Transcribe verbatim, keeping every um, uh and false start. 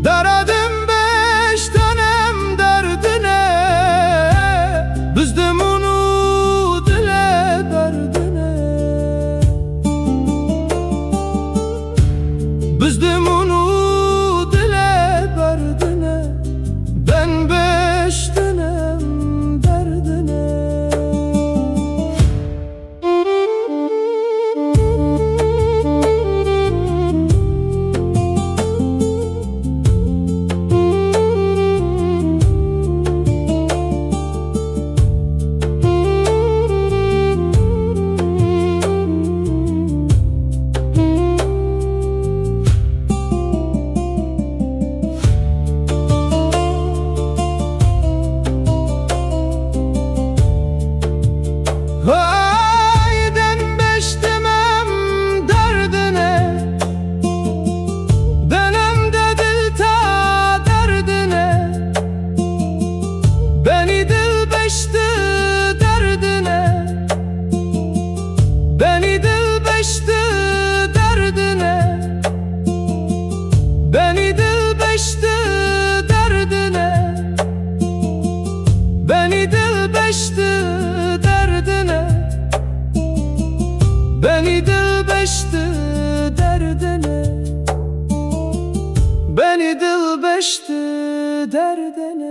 Derdin beştenem derdine, bizdimun û dile derdine. Bizdimun û dile derdine, ben beştenem derdine. Hay den beştemem derdine, denem de dil ta derdine, beni dil beşti derdine. Benî dil beşti derdine, benî dil beşti derdine, benî dil beşti derdine, benî dil beşti derdine, benî dil beşti derdine.